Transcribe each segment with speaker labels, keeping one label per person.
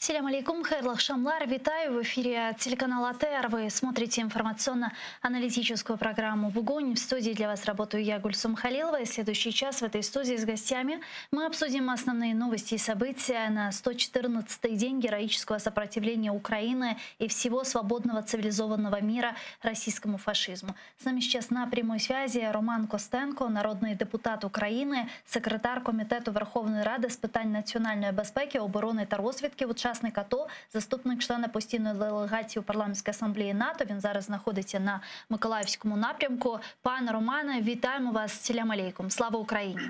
Speaker 1: Selâm aleyküm, hayırlı aqşamlar. Вітаю в эфире телеканала АТР. Вы смотрите информационно-аналитическую программу «Бугунь». В студии для вас работаю я, Гульсум Халилова. И следующий час в этой студии с гостями мы обсудим основные новости и события на 114-й день героического сопротивления Украины и всего свободного цивилизованного мира российскому фашизму. С нами сейчас на прямой связи Роман Костенко, народний депутат України, секретар Комітету Верховної Ради з питань національної безпеки, оборони та розвідки, учасник АТО, заступник члена постійної делегації у парламентській асамблеї НАТО. Він зараз знаходиться на Миколаївському напрямку. Пане Романе, вітаємо вас. Селям алейкум. Слава Україні!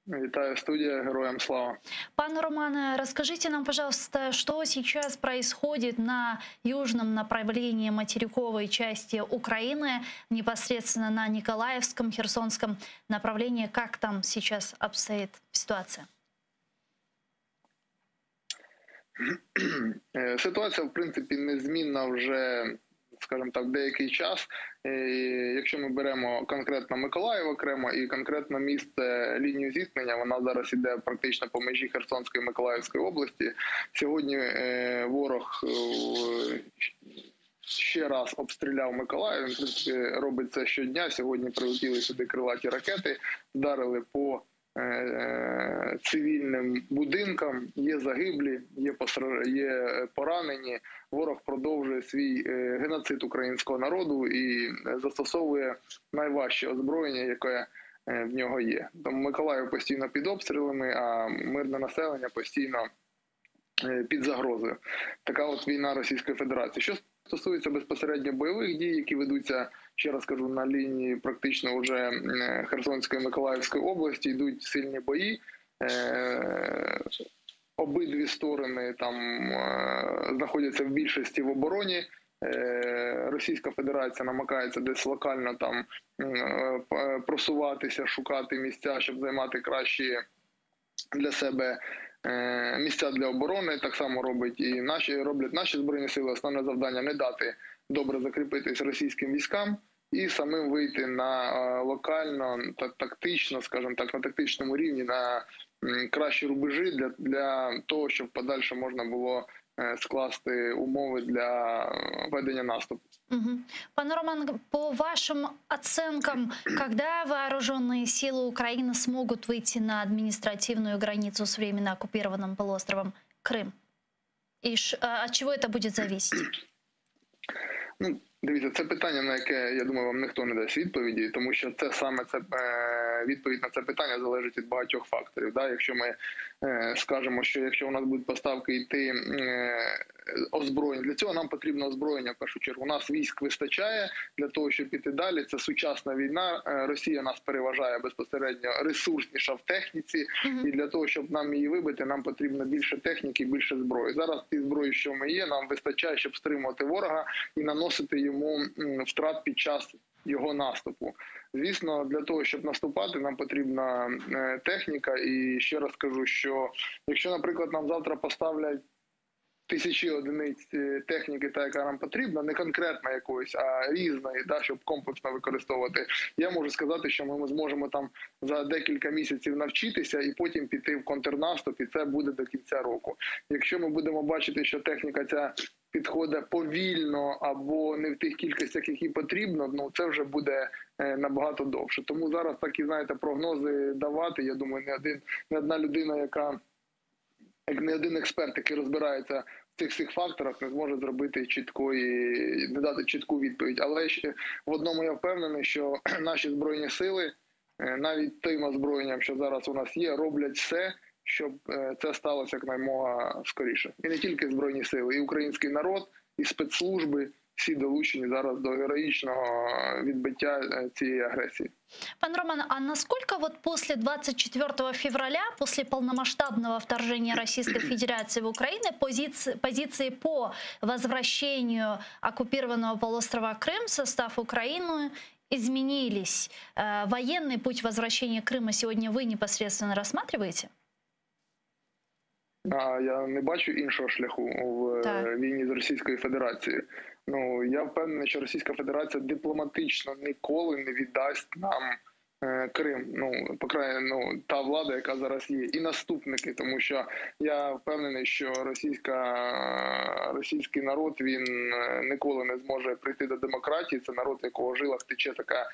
Speaker 2: Вітаю студія, героям слава.
Speaker 1: Пане Романе, расскажите нам, пожалуйста, что сейчас происходит на южном направлении материковой части Украины, непосредственно на Николаевском, Херсонском направлении. Как там сейчас обстоит ситуация?
Speaker 2: Ситуація, в принципі, незмінна вже, скажімо так, деякий час. Якщо ми беремо конкретно Миколаїв окремо і конкретно місце лінію зіткнення, вона зараз іде практично по межі Херсонської і Миколаївської області. Сьогодні ворог ще раз обстріляв Миколаїв, він, в принципі, робить це щодня. Сьогодні прилетіли сюди крилаті ракети, вдарили по цивільним будинкам, є загиблі, є поранені. Ворог продовжує свій геноцид українського народу і застосовує найважче озброєння, яке в нього є. Тому Миколаїв постійно під обстрілами, а мирне населення постійно під загрозою. Така от війна Російської Федерації. Що стосується безпосередньо бойових дій, які ведуться, ще раз кажу, на лінії практично вже Херсонської і Миколаївської області, йдуть сильні бої. Обидві сторони там знаходяться в більшості в обороні. Російська Федерація намагається десь локально там просуватися, шукати місця, щоб займати кращі для себе місця для оборони. Так само робить і наші, роблять наші Збройні Сили. Основне завдання – не дати добре закріпитись російським військам і самим вийти на локально та тактично, скажімо так, на тактичному рівні, на кращі рубежі для того, щоб в подальшому можна було скласти умови для ведення наступу.
Speaker 1: Угу. Пане Роман, по вашим оценкам, когда вооруженные силы Украины смогут выйти на административную границу с временно оккупированным полуостровом Крым? И от чего это будет зависеть?
Speaker 2: Дивіться, це питання, на яке, я думаю, вам ніхто не дасть відповіді, тому що це саме це, відповідь на це питання залежить від багатьох факторів. Да? Якщо ми скажемо, що якщо у нас будуть поставки йти озброєння, для цього нам потрібно озброєння в першу чергу. У нас військ вистачає для того, щоб піти далі. Це сучасна війна, Росія нас переважає безпосередньо ресурсніша в техніці, і для того, щоб нам її вибити, нам потрібно більше техніки, більше зброї. Зараз ті зброї, що ми є, нам вистачає, щоб стримувати ворога і наносити йому втрат під час його наступу. Звісно, для того, щоб наступати, нам потрібна техніка. І ще раз кажу, що якщо, наприклад, нам завтра поставлять тисячі одиниць техніки, та, яка нам потрібна, не конкретно якоїсь, а різної, да, щоб комплексно використовувати, я можу сказати, що ми зможемо там за декілька місяців навчитися і потім піти в контрнаступ, і це буде до кінця року. Якщо ми будемо бачити, що техніка ця підходить повільно або не в тих кількостях, які потрібно, це вже буде набагато довше. Тому зараз такі, знаєте, прогнози давати, я думаю, не одна людина, яка, як не один експерт, який розбирається в цих всіх факторах, не зможе зробити чіткої, не дати чітку відповідь. Але ще в одному я впевнений, що наші Збройні Сили, навіть тим озброєнням, що зараз у нас є, роблять все, щоб це сталося якнаймога скоріше. І не тільки Збройні Сили, і український народ, і спецслужби, всі долучені зараз до героїчного відбиття цієї агресії.
Speaker 1: Пан Роман, а насколько после 24 февраля, после полномасштабного вторжения Российской Федерации в Украину, позиции по возвращению оккупированного полуострова Крым в состав Украины изменились? Военный путь возвращения Крыма сегодня вы непосредственно рассматриваете?
Speaker 2: Я не бачу іншого шляху в війні з Російською Федерацією. Я впевнений, що Російська Федерація дипломатично ніколи не віддасть нам Крим. Ну, по крайней, ну, та влада, яка зараз є, і наступники, тому що я впевнений, що російський народ, він ніколи не зможе прийти до демократії. Це народ, якого в жилах тече така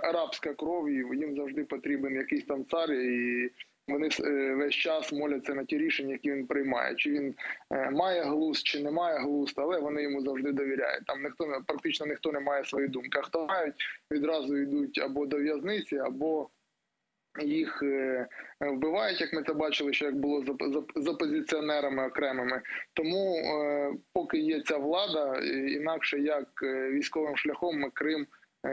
Speaker 2: арабська кров, і їм завжди потрібен якийсь там цар, і вони весь час моляться на ті рішення, які він приймає. Чи він має глузд, чи не має глузд, але вони йому завжди довіряють. Там практично ніхто не має своєї думки. А хто мають, відразу йдуть або до в'язниці, або їх вбивають, як ми це бачили, що як було з опозиціонерами окремими. Тому поки є ця влада, інакше як військовим шляхом ми Крим,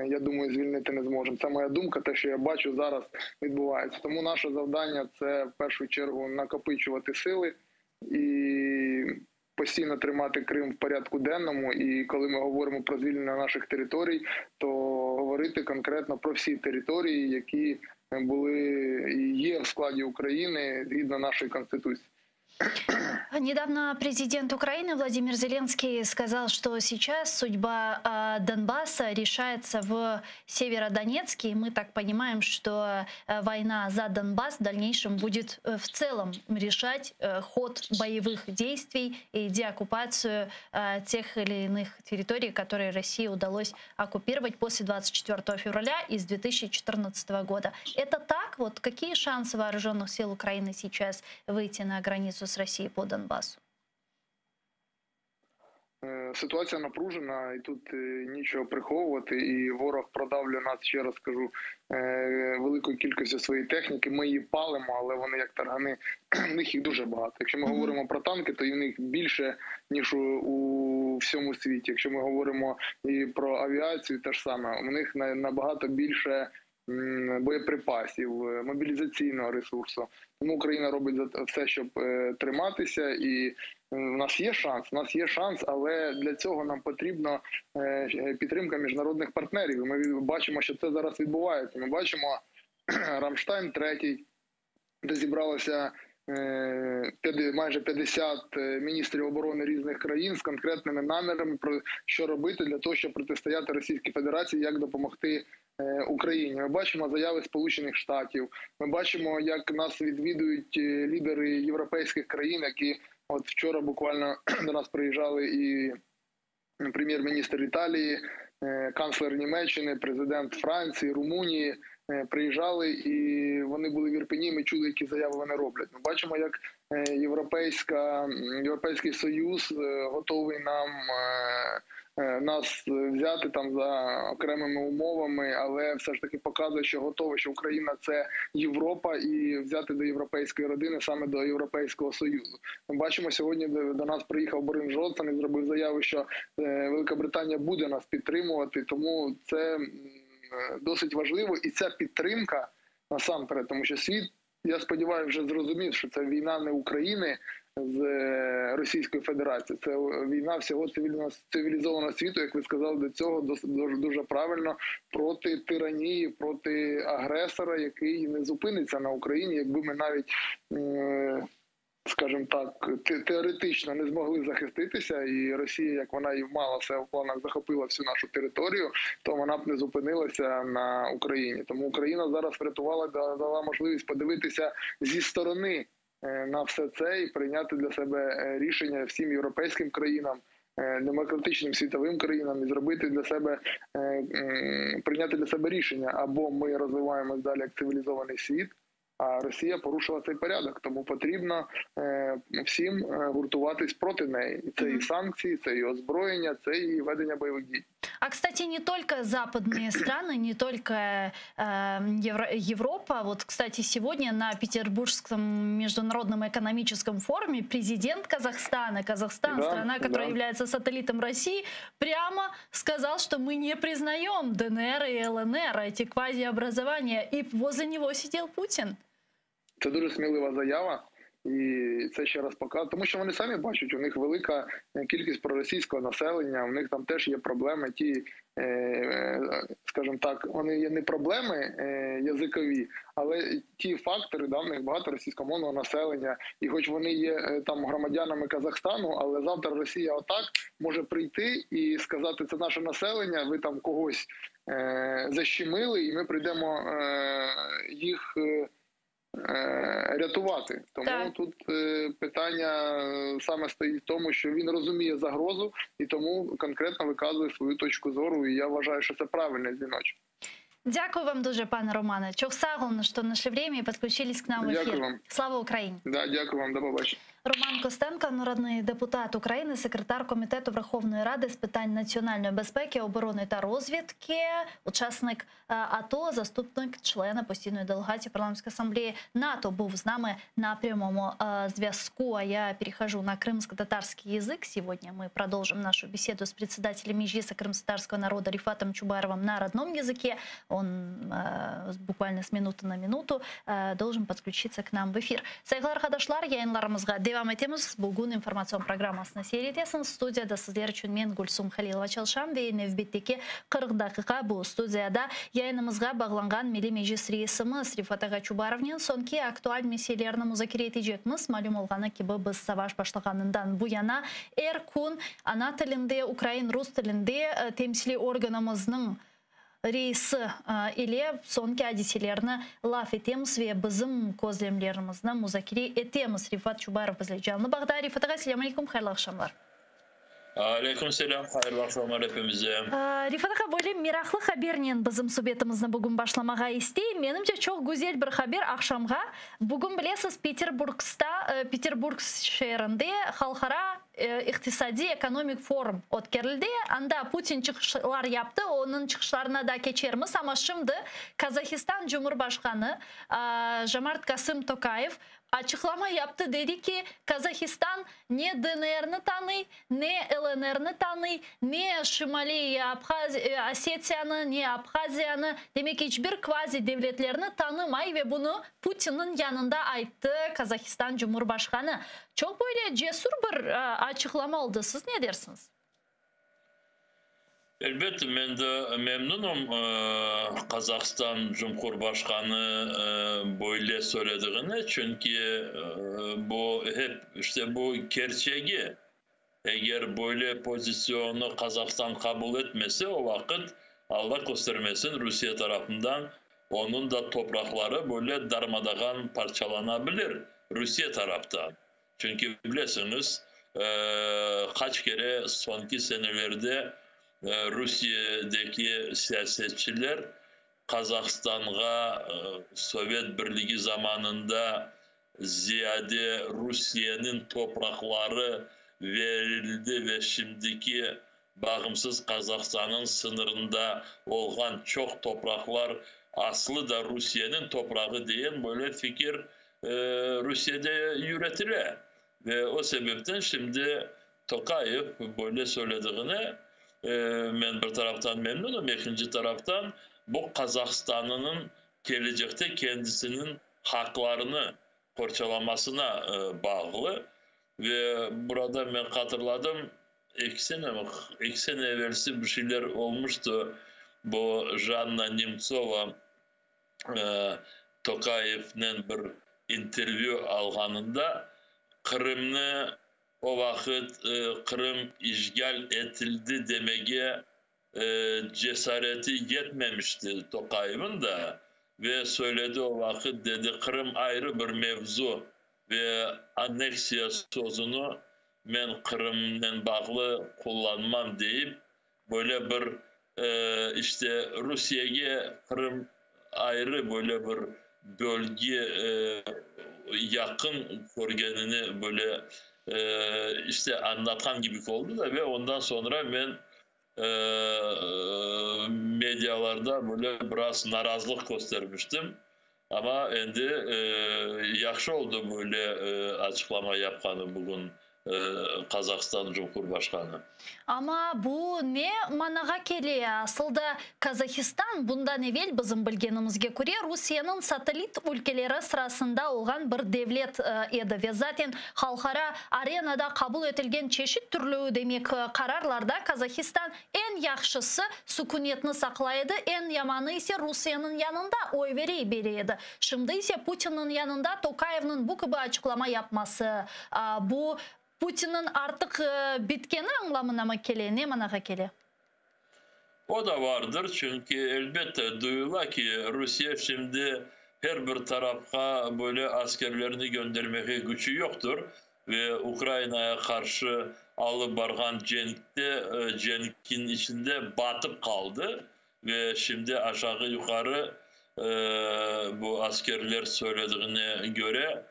Speaker 2: я думаю, звільнити не зможемо. Це моя думка, те, що я бачу зараз відбувається. Тому наше завдання – це в першу чергу накопичувати сили і постійно тримати Крим в порядку денному. І коли ми говоримо про звільнення наших територій, то говорити конкретно про всі території, які були і є в складі України згідно нашої Конституції.
Speaker 1: Недавно президент Украины Владимир Зеленский сказал, что сейчас судьба Донбасса решается в Северодонецке. И мы так понимаем, что война за Донбасс в дальнейшем будет в целом решать ход боевых действий и деоккупацию тех или иных территорий, которые России удалось оккупировать после 24 февраля из 2014 года. Это так? Вот какие шансы вооруженных сил Украины сейчас выйти на границу с Россией по Донбассу?
Speaker 2: Ситуація напружена, і тут нічого приховувати, і ворог продавлює нас, ще раз кажу, великою кількістю своєї техніки. Ми її палимо, але вони як таргани, в них їх дуже багато. Якщо ми говоримо про танки, то і в них більше, ніж у всьому світі. Якщо ми говоримо і про авіацію, те ж саме, у них набагато більше боєприпасів, мобілізаційного ресурсу. Тому Україна робить все, щоб триматися, і у нас є шанс, у нас є шанс, але для цього нам потрібна підтримка міжнародних партнерів. І ми бачимо, що це зараз відбувається. Ми бачимо Рамштайн 3, де зібралося майже 50 міністрів оборони різних країн з конкретними намірами, про що робити для того, щоб протистояти Російській Федерації, як допомогти Україні. Ми бачимо заяви Сполучених Штатів, ми бачимо, як нас відвідують лідери європейських країн, які от вчора буквально до нас приїжджали і прем'єр-міністр Італії, канцлер Німеччини, президент Франції, Румунії приїжджали, і вони були в Ірпені, ми чули, які заяви вони роблять. Ми бачимо, як Європейський Союз готовий нас взяти там за окремими умовами, але все ж таки показує, що готовий, що Україна — це Європа, і взяти до європейської родини, саме до Європейського Союзу. Ми бачимо, сьогодні до нас приїхав Борис Джонсон і зробив заяву, що Велика Британія буде нас підтримувати, тому це досить важливо. І ця підтримка насамперед, тому що світ, я сподіваюся, вже зрозумів, що це війна не України з Російською Федерацією, це війна всього цивілізованого світу, як ви сказали до цього, дуже, дуже правильно, проти тиранії, проти агресора, який не зупиниться на Україні, якби ми навіть, скажімо так, теоретично не змогли захиститися, і Росія, як вона і мала все в планах, захопила всю нашу територію, то вона б не зупинилася на Україні. Тому Україна зараз врятувала, дала можливість подивитися зі сторони на все це і прийняти для себе рішення всім європейським країнам, демократичним світовим країнам, і зробити для себе, прийняти для себе рішення. Або ми розвиваємось далі як цивілізований світ, а Росія порушила цей порядок, тому потрібно всім гуртуватись проти неї. І це і санкції, це і озброєння, це і ведення бойових дій.
Speaker 1: А, кстати, не только западные страны, не только Европа. Вот, кстати, сегодня на Петербургском международном экономическом форуме президент Казахстана, Казахстан, страна, которая является сателлитом России, прямо сказал, что мы не признаем ДНР и ЛНР, эти квазиобразования. И возле него сидел Путин.
Speaker 2: Це дуже смілива заява. І це ще раз показує, тому що вони самі бачать, у них велика кількість проросійського населення, у них там теж є проблеми, ті, скажімо так, вони є не проблеми язикові, але ті фактори, да, в них багато російськомовного населення, і хоч вони є там громадянами Казахстану, але завтра Росія отак може прийти і сказати, це наше населення, ви там когось защемили, і ми прийдемо їх рятувати. Тому
Speaker 1: Так.
Speaker 2: тут питання саме стоїть в тому, що він розуміє загрозу і тому конкретно виказує свою точку зору, і я вважаю, що це правильний дзвіночок.
Speaker 1: Дякую вам дуже, пане Романе. Çoq sağ oluñ, что нашли время и подключились к нам в эфир.
Speaker 2: Дякую вам.
Speaker 1: Слава Україні!
Speaker 2: Да, дякую вам, до побачення.
Speaker 1: Роман Костенко, народний депутат України, секретар Комітету Верховної Ради з питань національної безпеки, оборони та розвідки, учасник АТО, заступник члена постійної делегації Парламентської асамблеї НАТО був з нами на прямому зв'язку. А я перехожу на крымско-татарский язык. Сегодня мы продолжим нашу беседу с председателем Меджлиса крымско-татарского народа Рефатом Чубаровым на родном языке. Он буквально с минуты на минуту должен подключиться к нам в эфир. Sayğılı arqadaşlar, yayınlarımızğa devam etemiz. Bugün informatsion programmasını seyir etesiñiz. Studiyada sizler içün men Gülsum Halilova çalışam ve nevbetteki 40 daqiqa bu studiyada yayınımızğa bağlanğan Milliy Meclis reisimiz Refat ağa Çubarovnen soñki aktual meselelerini muzakere etecekmiz. Malüm olğanı kibi biz savaş başlağanından bu yana er kün ana tilinde, ukrain, rus tilinde temsiliy organımıznıñ reisi ile soñki adiselerni laf etemiz ve bizim közlemlerimizni muzakere etemiz. Refat Çubarov bizle canlı bağda. Refat ağa, selâm aleyküm, hayırlı aqşamlar.
Speaker 3: Aleyküm selâm, hayırlı aqşamlar epimizge.
Speaker 1: Refat ağa, böyle meraqlı habernen bizim subetimizni bugün başlamağa isteyim. Menimce çoq güzel bir haber aqşamğa. Bugün bilesiz, Peterburg şeerinde halqara iqtisadiy ekonomik forum ötkerildi. Anda Putin çıqışlar yaptı, onıñ çıqışlarına da keçermiz. Amma şimdi Qazahistan Cumhurbaşqanı Jomart Kasım Tokayev açıqlama yaptı, dedi ki, Qazahistan ne D N R-ni tanıy, ne L N R-ni tanıy, ne Şimaliy Osetiyanı, ne Abhaziyanı, demek iç bir kvazi devletlerini tanımay ve bunı Putinniñ yanında ayttı Qazahistan Cumhurbaşqanı. Çoq böyle cesur bir açıqlama oldı. Siz ne dersiñiz?
Speaker 3: Elbette, men de memnunım Qazahistan Cumhurbaşqanı böyle söylediğine, çünki bu hep bu kerçegi. Eger böyle pozisyonu Qazahistan qabul etmese, o vaqıt Allah köstermesin Rusiye tarafından onun da topraqları böyle darmadağan parçalanabilir Rusiye taraftan. Çünki bilesiñiz, kaç kere soñki senelerde Rusiyedeki siyasetçiler Qazahistanğa Sovet Birligi zamanında ziyade Rusiyeniñ topraqları verildi ve şimdiki bağımsız Qazahistan'ın sınırında olğan çoq topraqlar aslı da Rusiyeniñ toprağı diyen böyle fikir Rusiyede yürütile. Ve o sebepten şimdi Tokayev böyle söylediğine men bir taraftan memnunum, ekinci taraftan bu Qazahistan'ın gelecekte kendisinin haklarını qorçalamasına bağlı. Ve burada men hatırladım, eki sene evvelsi bir şeyler olmuştu. Bu Janna Nemtsova Tokayev'le bir intervyu alğanında Qırımnı o vaqıt Qırım işgal etildi demege cesareti yetmemişti Tokayev'in da. Ve söyledi o vaqıt, dedi, Qırım ayrı bir mevzu ve anneksiya sözünü men Qırımnen bağlı kullanmam deyip, böyle bir Rusiyege Qırım ayrı böyle bir bölge yakın körgenini böyle anlatqan gibi oldu da ve ondan sonra men medyalarda böyle biraz narazılıq göstermiştim. Ama endi yahşı oldu böyle açıqlama yapqanı bugün. Qazahstan Cumhurbaşqanı.
Speaker 1: Amma bu ne manağa kele? Asıl da Qazahistan bundan evel, bizim bilgenimizge köre, Rusiyeniñ satellit ülkeleri sırasında olğan bir devlet edi ve zaten halqara arenada qabul etilgen çeşit türlü, demek, qararlarda Qazahistan eñ yahşısı sükünetni saqlay edi, eñ yamanı ise Rusiyeniñ yanında oy verey bere edi. Şimdi ise Putinniñ yanında Tokayevniñ bu kibi açıqlama yapması, bu Putinniñ artıq bitkeni añlamına mı kele, ne manağa kele?
Speaker 3: O da vardır, çünki, elbette, duyula ki, Rusiye şimdi her bir tarafqa böyle askerlerini göndermege küçü yoqtır ve Ukrainaya qarşı alıp barğan cenkte, cenkin içinde batıp qaldı ve şimdi aşağı-yuqarı bu askerler söylediğine köre,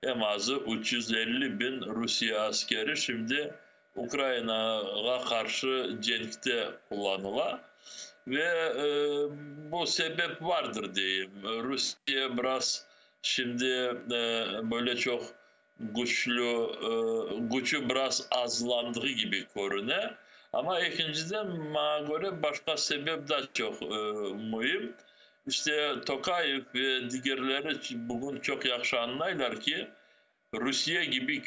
Speaker 3: Eñ azı 350 biñ Rusiye askeri şimdi Ukrayinağa qarşı cenkte qullanıla. Ve bu sebep vardır deyim. Rusiye biraz şimdi böyle çoq küçlü, küçü biraz azlandığı kibi körüne. Amma ekinciden, maña köre, başqa sebep da çoq müim. İşte, Tokayev ve digerleri bugün çoq yahşı añlaylar ki, Rusiye kibi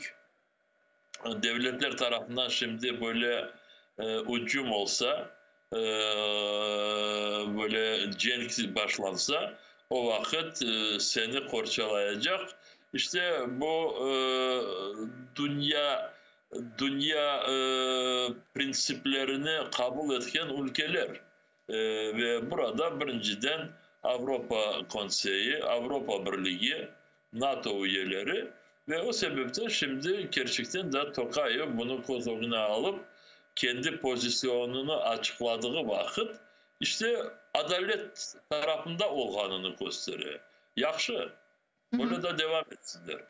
Speaker 3: devletler tarafından şimdi böyle ücüm olsa, böyle cenk başlansa, o vaqıt seni qorçalayacaq, işte, bu dünya dünya printsiplerini qabul etken ülkeler. Ve burada birinciden Avropa Konseyi, Avropa Birligi, NATO üyeleri ve o sebepten şimdi kerçekten de Tokayev bunı köz ögüne alıp, kendi pozisyonını açıqladığı vaqıt, işte, adalet tarafında olğanını köstere. Yahşı, Böyle da devam etsinler.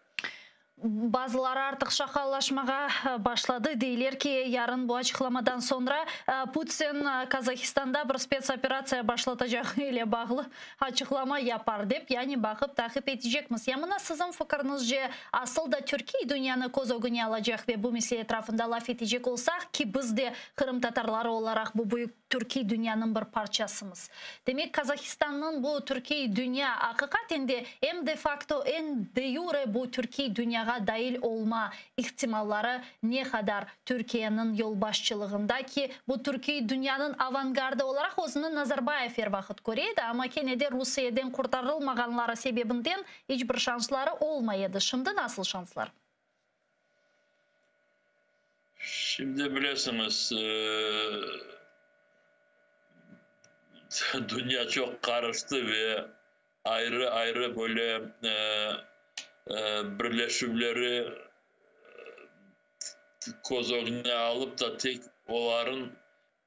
Speaker 1: Bazıları artıq şaqallaşmağa başladı, deyler ki, yarın bu açıqlamadan soñra Putin Kazahistanda bir spetsoperatsiya başlatacağı ile bağlı açıqlama yapar dep, yani baqıp taqip etecekmiz. Ya mına siziñ fikiriñizce, asıl da türkiy dünyanı köz ögüne alacaq ve bu mesele etrafında laf etecek olsaq, ki biz de qırımtatarları olaraq bu büyük Türkiy dünyanıñ bir parçasımız. Demek, Qazahistannıñ bu türkiy dünya, aqiqaten de, em de-fakto, em de-yure bu türkiy dünyağa dail olma ihtimalları ne qadar Türkiyeniñ yolbaşçılığında ki, bu türkiy dünyanıñ avangardı olaraq özüni Nazarbayev er vaqıt köre edi, amma kene de Rusiyeden qurtarılmağanları sebebinden iç bir şansları olmay edi. Şimdi nasıl şanslar?
Speaker 3: Şimdi bilesiñiz, dünya çoq qarıştı ve ayrı-ayrı böyle birleşüvleri köz ögüne alıp da tek olarnıñ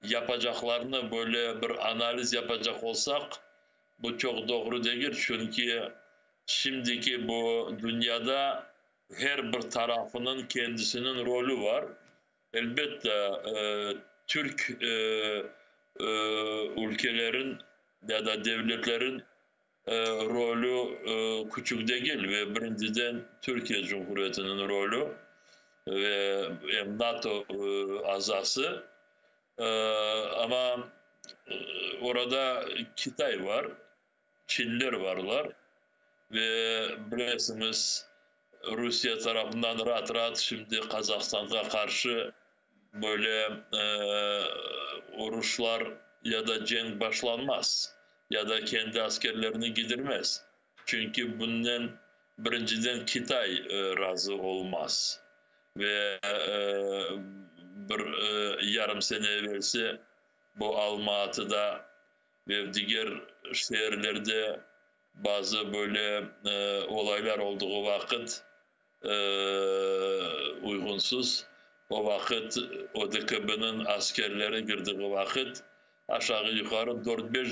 Speaker 3: yapacaqlarını böyle bir analiz yapacaq olsaq, bu çoq doğru degil, çünki şimdiki bu dünyada Her bir tarafınıñ kendisiniñ rolü var. Elbette, türk ülkelerin ya da devletlerin rolü küçük degil ve birinciden Türkiye Cumhuriyetiniñ rolü ve em NATO azası. Amma orada Kitay var. Çinler varlar ve bilesiñiz, Rusiye tarafından raat-raat şimdi Qazahstanğa qarşı böyle uruşlar ya da cenk başlanmaz, ya da kendi askerlerini gidirmez. Çünki bunnen birinciden Kitay razı olmaz ve bir yarım sene evelsi bu Alma-Atıda ve diger şeerlerde bazı böyle olaylar olduğı vaqıt uyğunsız, o vaqıt ODKB-niñ askerleri kirdiği vaqıt aşağı-yuqarı dört-beş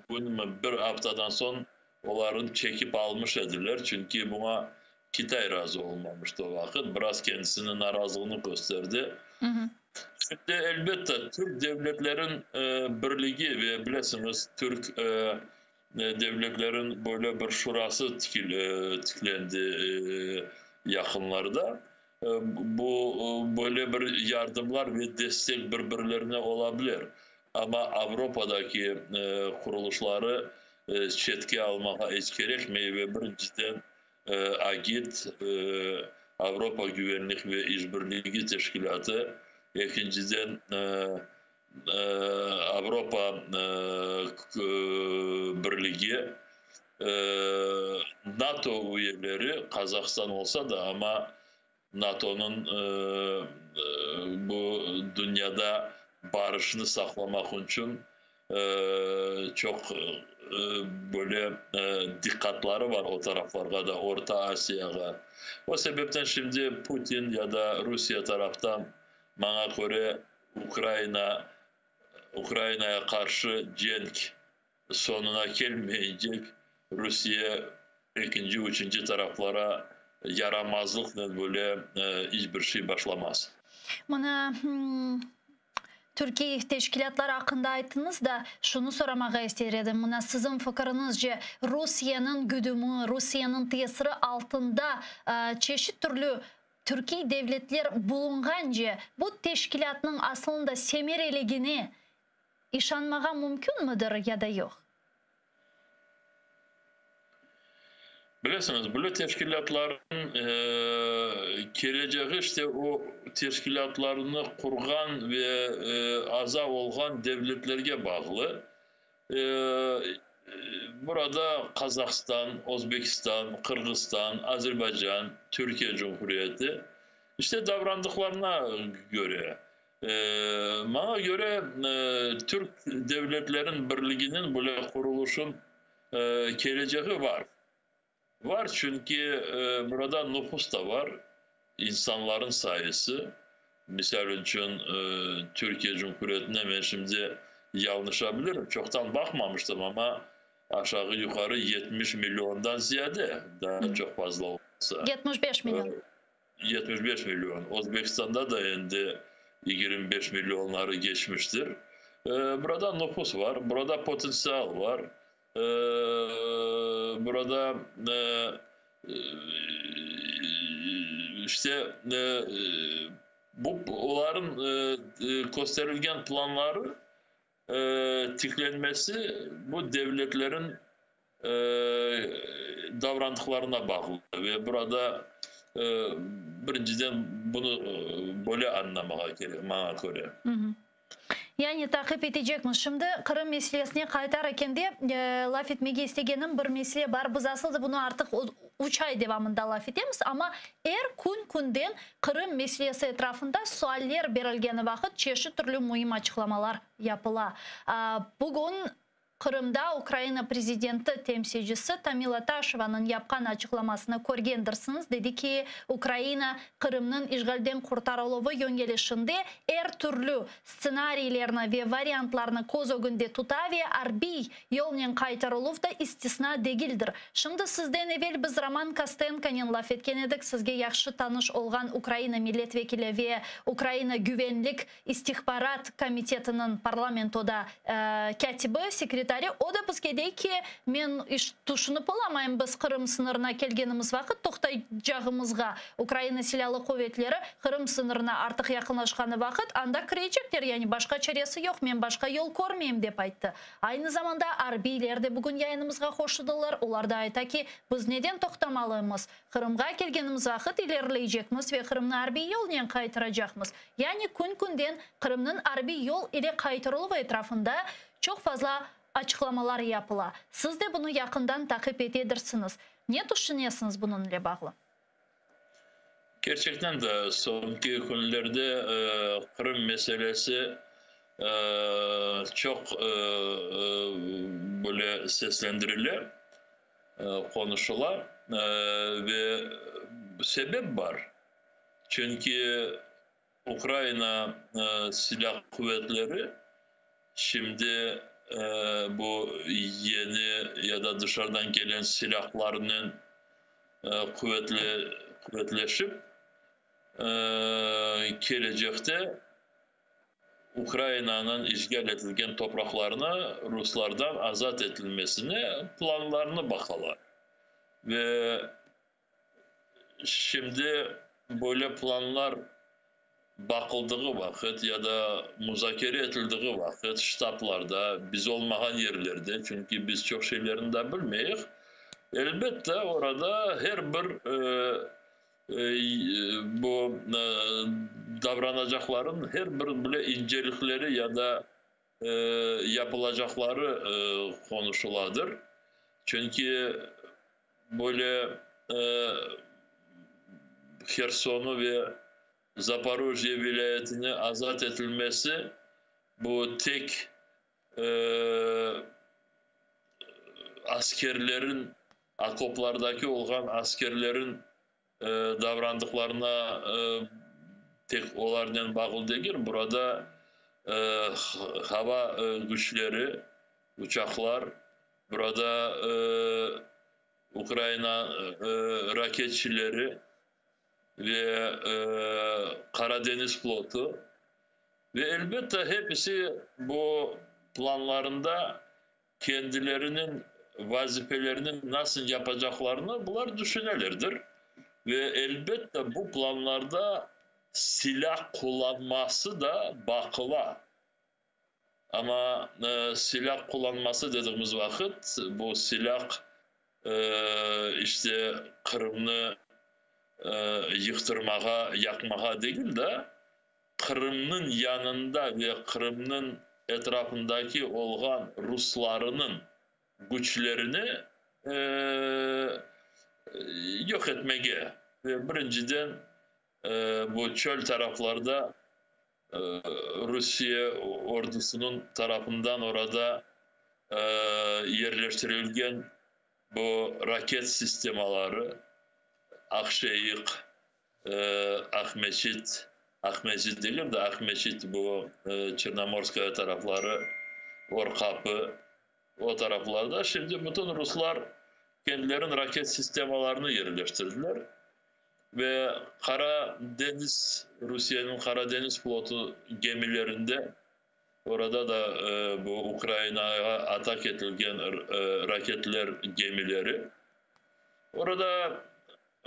Speaker 3: künmi, bir aftadan soñ olarnı çekip almış ediler, çünki buña Kitay razı olmamıştı o vaqıt, biraz kendisiniñ narazılığını kösterdi. Şimdi, elbette, türk devletlerin birligi ve bilesiñiz, türk devletlerin böyle bir şurası tiklendi yaqınlarda. Bu böyle bir yardımlar ve destek bir-birlerine ola bilir. Amma Avropadaki qurulışları çetke almağa iç kerekmey ve birinciden AGİT, Avropa güvenlik ve işbirligi teşkilâtı, ekinciden Avropa Birligi, NATO üyeleri, Qazahstan olsa da, amma NATOnıñ bu dünyada barışnı saqlamaq içün çoq böyle diqqatları var o taraflarğa da, Orta Asiyağa. O sebepten şimdi Putin ya da Rusiye taraftan, maña köre, Ukraina, Ukrainaya qarşı cenk soñuna kelmeycek, Rusiye ekinci, üçünci taraflara yaramazlıqnen böyle iç bir şey başlamaz.
Speaker 1: Mına, türkiy teşkilâtlar aqqında ayttıñız da, şunı soramağa ister edim, mına siziñ fikiriñizce, Rusiyeniñ güdümi, Rusiyeniñ tesiri altında çeşit türlü türkiy devletler bulunğance, bu teşkilâtnıñ aslında semereligine İşanmağa mümkünmidir ya da yoq?
Speaker 3: Bilesiñiz, böyle teşkilâtlarnıñ kelecegi işte o teşkilâtlarnı qurğan ve aza olğan devletlerge bağlı. Burada Qazahstan, Özbekistan, Qırğızstan, Azerbaycan, Türkiye Cumhuriyeti işte davrandıqlarına köre. Maña köre, türk devletlerin birliginiñ böyle qurulışın kelecegi var. Var, çünki burada nufus da var, insanların sayısı. Misal içün, Türkiye Cumhuriyetine men şimdi yañlışa bilirim, çoqtan baqmamıştım, amma aşağı-yuqarı 70 milliondan ziyade, daa çoq fazla olsa.
Speaker 1: 75 million.
Speaker 3: 75 million. Özbekistanda da endi 25 millionları geçmiştir. Burada nufus var, burada potentsial var, burada işte bu oların kösterilgen planları tiklenmesi bu devletlerin davrandıqlarına bağlı ve burada birinciden bunı böyle añlamağa kerek, maña köre.
Speaker 1: Yani taqip etecekmiz. Şimdi Qırım meselesine qaytar ekende, laf etmege istegenim bir mesele bar. Biz asıl da bunı artıq üç ay devamında laf etemiz, amma er kün-künden Qırım meselesi etrafında sualler berilgeni vaqıt çeşit türlü müim açıqlamalar yapıla. Bugün Qırımda Ukraina prezidenti temsilcisi Tamila Taşevanıñ yapqan açıqlamasını körgendirsiñiz, dedi ki, Ukraina Qırımnıñ işğalden qurtarıluvı yöñelişinde er türlü stsenariylerni ve variantlarnı köz ögünde tuta ve arbiy yolnen qaytarıluv da istisna degildir. Şimdi sizden evel biz Roman Kostenkonen laf etken edik, sizge yahşı tanış olğan Ukraina millet vekili ve Ukraina güvenlik İstihbarat komitetiniñ parlamentoda kâtibi, sekretari, o da bizge dey ki, men iş tüşünip olamayım, biz Qırım sıñırına kelgenimiz vaqıt toqtaycağımızğa, Ukraina Silâlı Quvetleri Qırım sıñırına artıq yaqınlaşqanı vaqıt anda kirecekler, yani başqa çaresi yoq, men başqa yol körmeyim, dep ayttı. Aynı zamanda arbiyler de bugün yayınımızğa qoşuldılar, olar da ayta ki, biz neden toqtamalımız, Qırımğa kelgenimiz vaqıt ilerileycekmiz ve Qırımnı arbiy yolnen qaytaracaqmız. Yani kün-künden Qırımnıñ arbiy yol ile qaytarıluvı etrafında çoq fazla açıqlamalar yapıla. Siz de bunı yaqından taqip etedirsiñiz. Ne tüşünesiñiz bunıñ ile bağlı?
Speaker 3: Kerçekten de, soñki künlerde Qırım meselesi çoq böyle seslendirile. Qonuşıla ve sebep bar, çünki Ukrayina Silâ quvetleri şimdi bu yeni ya da dışarıdan kelen silâhlarnen quvetleşip, kelecekte Ukrayinanıñ işğal etilgen topraqlarını ruslardan azat etilmesine planlarını baqalar. Ve şimdi. böyle planlar baqıldığı vaqıt ya da muzakere etildiği vaqıt ştablarda, biz olmağan yerlerde, çünki biz çoq şeylerni da bilmeyik, elbette, orada her bir bu davranacaqların her bir bile incelikleri ya da yapılacaqları qonuşuladır. Çünki böyle Hersonı ve Zaporojye vilâyetini azat etilmesi bu tek askerlerin, okoplardaki olğan askerlerin davrandıqlarına tek olarnen bağlı degil, burada hava güçleri, uçaqlar, burada Ukraina raketçileri ve Qara deñiz flotu ve, elbette, hepisi bu planlarında kendileriniñ vazifelerini nasıl yapacaqlarını bular düşünelerdir. Ve, elbette, bu planlarda silâ qullanması da baqıla. Amma silâ qullanması dediğimiz vaqıt, bu silâ işte Qırımnı yıqtırmağa, yaqmağa degil de, Qırımnıñ yanında ve Qırımnıñ etrafındaki olğan ruslarınıñ küçlerini yoq etmege. Ve birinciden bu çöl taraflarda Rusiye ordusınıñ tarafından orada yerleştirilgen bu raket sistemaları, Aqşeyıq, Aqmeçit, Aqmescit degil de, Aqmeçit bu Çernomorskaya tarafları, Orqapı, o taraflarda şimdi bütün ruslar kendileriniñ raket sistemalarını yerleştirdiler. Ve Qara deñiz, Rusiyeniñ Qara deñiz flotu gemilerinde, orada da bu Ukrainağa atak etilgen raketler gemileri, orada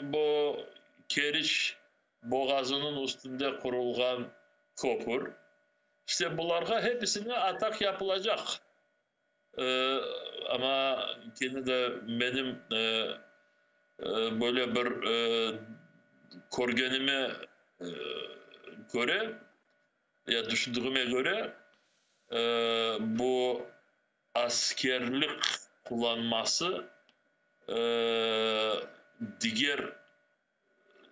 Speaker 3: bu Keriç boğazınıñ üstünde qurulğan köpür, işte bularğa hepisine atak yapılacaq. Amma kene de menim böyle bir körgenime köre, ya düşündüğüme köre, bu askerlik qullanması diger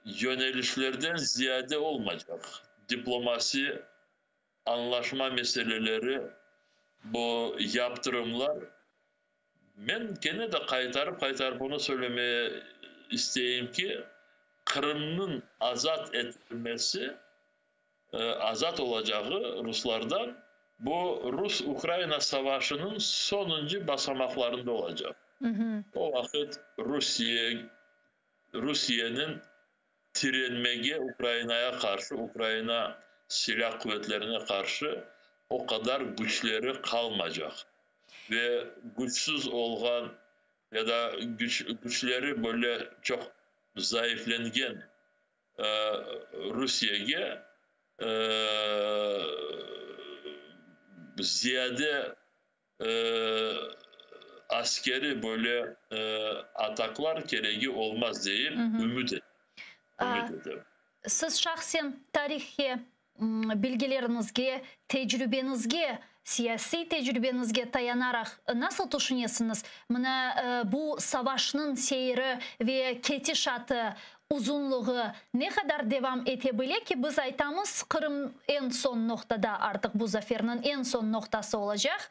Speaker 3: yönelişlerden ziyade olmaycaq. Diplomasi, añlaşma meseleleri, bu yaptırımlar, men kene de qaytarıp-qaytarıp onı söylemeye isteyim ki, Qırımnıñ azat etilmesi, azat olacağı ruslardan, bu rus-ukraina savaşınıñ soñuncu basamaqlarında olacaq. O vaqıt Rusiye, Rusiyeniñ tirenmege Ukrainaya qarşı, Ukraina silâ quvetlerine qarşı o qadar güçleri qalmaycaq. Ve güçsüz olğan ya da güç, güçleri böyle çoq zayıflengen Rusiyege ziyade askeri böyle ataklar keregi olmaz deyip ümüt etem.
Speaker 1: Siz şahsen tarihke, bilgileriñizge, tecrübeñizge, siyasiy tecrübeñizge tayanaraq nasıl tüşünesiñiz? Mına bu savaşnıñ seyri ve ketişatı, uzunlığı ne qadar devam ete bile ki, biz aytamız, Qırım eñ soñ noqtada artıq bu zaferniñ eñ soñ noqtası olacaq,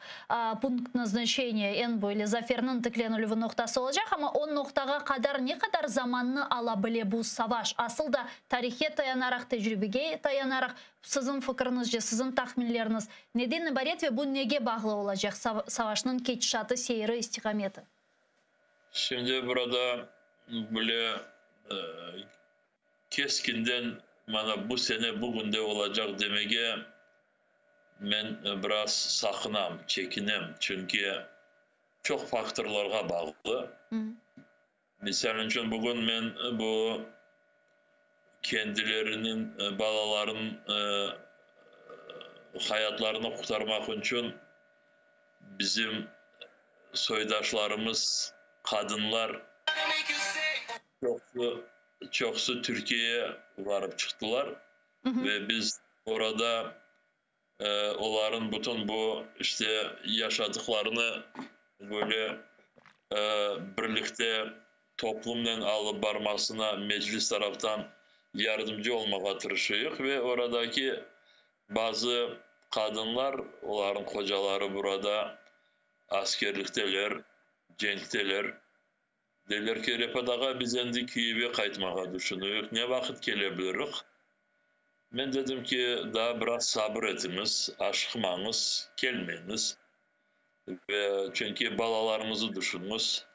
Speaker 1: punkt naznaçeniya, eñ böyle zaferniñ tiklenilüvi noqtası olacaq, amma o noqtağa qadar ne qadar zamannı ala bile bu savaş? Asıl da tarihke tayanaraq, tecrübege tayanaraq, siziñ fikriñizce, siziñ tahminleriñiz neden ibaret ve bu nege bağlı olacaq savaşnıñ ketişatı, seyri, istiqameti?
Speaker 3: Şimdi burada bile keskinden mana bu sene bugünde olacaq demege men biraz saqınam, çekinem, çünki çoq faktorlarğa bağlı. Misal içün, bugün men bu. Kendileriniñ, balalarınıñ hayatlarını qurtarmaq içün bizim soydaşlarımız, qadınlar çoqusı, çoqusı Türkiyeye varıp çıqtılar ve biz orada oların bütün bu işte yaşadıqlarını böyle birlikte toplumnen alıp barmasına Meclis taraftan yardımcı olmağa tırışıyıq ve oradaki bazı qadınlar, olarnıñ qocaları burada askerlikteler, cenkteler, deyler ki, Refat ağa, biz endi Kiyevge qaytmağa düşünüyik, ne vaqıt kele biliriq? Men dedim ki, daa biraz sabır etiñiz, aşıqmañız, kelmeñiz, ve çünki balalarıñızı düşüniñiz.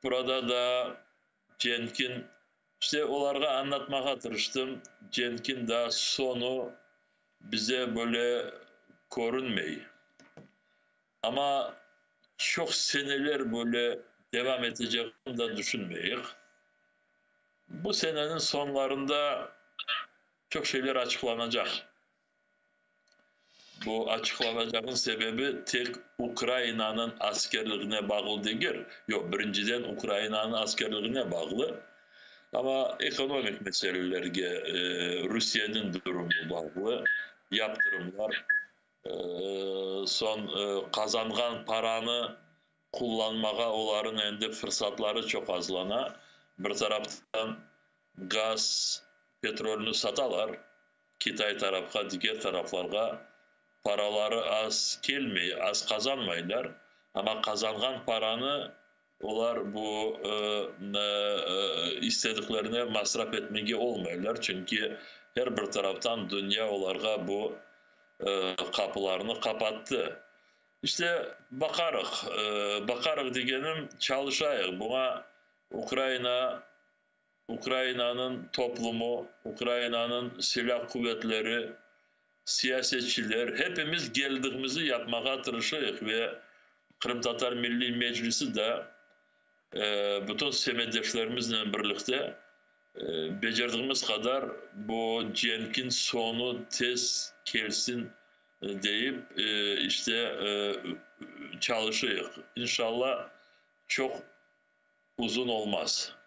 Speaker 3: Burada da cenkin, işte olarğa añlatmağa tırıştım, cenkin daa soñu bize böyle körünmey. Amma çoq seneler böyle devam etecegini da düşünmeyik. Bu seneniñ soñlarında çoq şeyler açıqlanacaq. Bu açıqlanacağınıñ sebebi tek Ukrainanıñ askerligine bağlı degil. Yoq, birinciden Ukrainanıñ askerligine bağlı, amma ekonomik meselelerge, Rusiyeniñ durumı bağlı, yaptırımlar, soñ qazanğan paranı qullanmağa olarıñ endi fırsatları çoq azlana. Bir taraftan gaz, petrolni satalar, Kitay tarafqa, diger taraflarğa paraları az kelmey, az qazanmaylar, amma qazanğan paranı olar bu istediklerine masraf etmege olmaylar, çünki her bir taraftan dünya olarğa bu qapılarnı qapattı. İşte, baqarıq, baqarıq degenim, çalışayıq, buña Ukraina Ukrainanıñ toplumı, Ukrainanıñ silâ quvetleri, siyasetçiler, hepimiz keldigimizi yapmağa tırışayıq ve Qırımtatar Milliy Meclisi de bütün semetdeşlerimiznen birlikte becerdigimiz qadar bu cenkiñ soñu tez kelsin deyip, işte, çalışayıq. İnşallah, çoq uzun olmaz.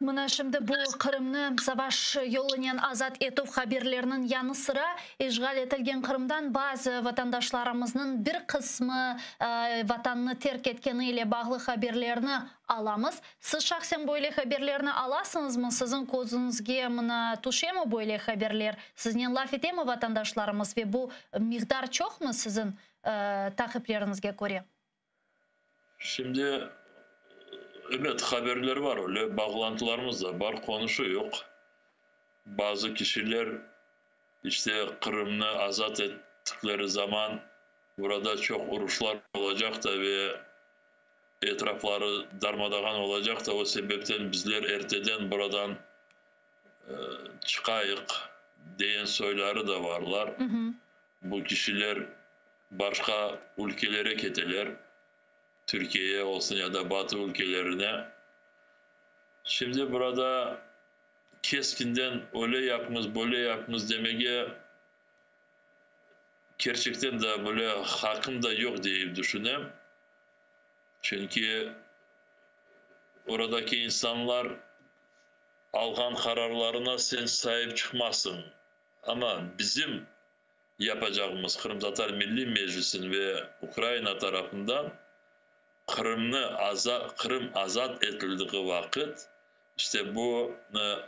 Speaker 1: Mına şimdi bu Qırımnı savaş yolunen azat etüv haberleriniñ yanı sıra, işğal etilgen Qırımdan bazı vatandaşlarımıznıñ bir qısmı Vatannı terk etkeni ile bağlı haberlerni alamız. Siz şahsen böyle haberlerni alasıñızmı? Siziñ közüñizge mına tüşemi böyle haberler? Siznen laf etemi vatandaşlarımız ve bu miqdar çoqmı siziñ taqipleriñizge köre?
Speaker 3: Şimdi, ebet, haberler var öyle, bağlantılarımız da bar, qonuşuyuq. Bazı kişiler, işte, Qırımnı azat ettikleri zaman burada çoq uruşlar olacaq da ve etrafları darmadağan olacaq da, o sebepten bizler erteden buradan çıqayıq, deyen soyları da varlar. Bu kişiler başqa ülkelere keteler, Türkiyeye olsun ya da Batı ülkelerine. Şimdi burada keskinden öyle yapıñız, böyle yapıñız demege kerçekten de böyle haqqım da yoq deyip düşünem. Çünki oradaki insanlar alğan qararlarına sen saip çıqmazsıñ. Amma bizim yapacağımız Qırımtatar Milliy Meclisiniñ ve Ukraina tarafından Qırımnı Qırım azat etildigi vaqıt, işte bu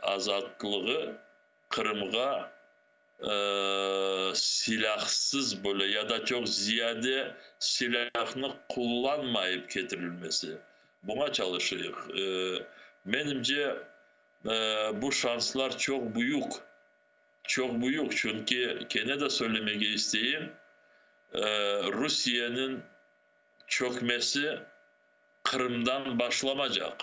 Speaker 3: azatlığı Qırımğa silâhsız böyle ya da çoq ziyade silâhnı qullanmayıp ketirilmesi, buña çalışıyıq. Menimce, bu şanslar çoq büyük. Çoq büyük, çünki, kene de söylemege isteyim, Rusiyeniñ çökmesi Qırımdan başlamacaq.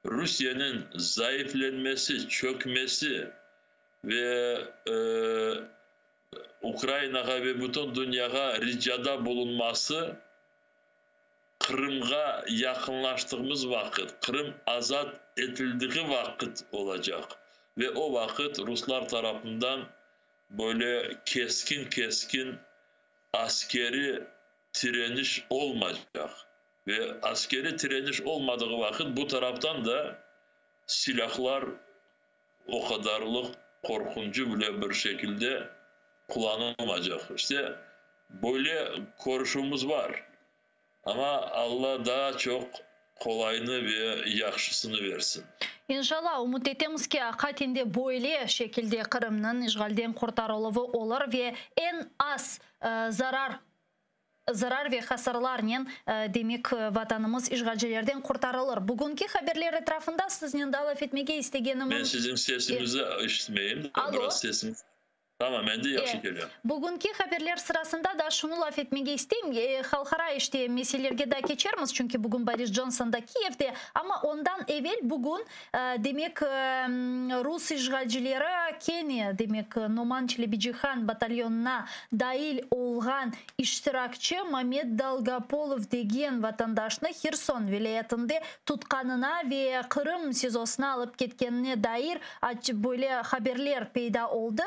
Speaker 3: Rusiyeniñ zayıflenmesi, çökmesi ve Ukrainağa ve bütün dünyağa ricada bulunması Qırımğa yaqınlaştığımız vaqıt, Qırım azat. etildiği vaqıt olacaq ve o vaqıt ruslar tarafından böyle keskin-keskin askeri tireniş olmaycaq. Ve askeri tireniş olmadığı vaqıt bu taraftan da silahlar o qadarlıq qorqunçı bile bir şekilde qullanılmaycaq. İşte böyle körüşüvimiz var. Amma Alla daa çoq qolaynı ve yahşısını versin.
Speaker 1: İnşalla, ümüt etemiz ki, aqiqaten de böyle şekilde Qırımnıñ işğalden qurtarıluvı olur ve eñ az zarar zarar ve hasarlarnen, demek, Vatanımız işğalcilerden qurtarılır. Bugünki haberler etrafında siznen daa laf etmege istegenimim.
Speaker 3: Men siziñ sesiñizni işitmeyim, biraz sesiñiz. Tamam, endi yahşı kele.
Speaker 1: Bugünki haberler sırasında da şunı laf etmege isteyim, halqara işte meselelerge da keçermiz, çünki bugün Boris Johnson da Kiyevde, amma ondan evel bugün, demek, rus işğalcileri kene, demek, Noman Çelebicihan batalyonına dail olğan iştirakçi Mamet Dolgopolov degen vatandaşnı Herson vilâyetinde tutqanına ve Qırım SİZOsına alıp ketkenine dair böyle haberler peyda oldı.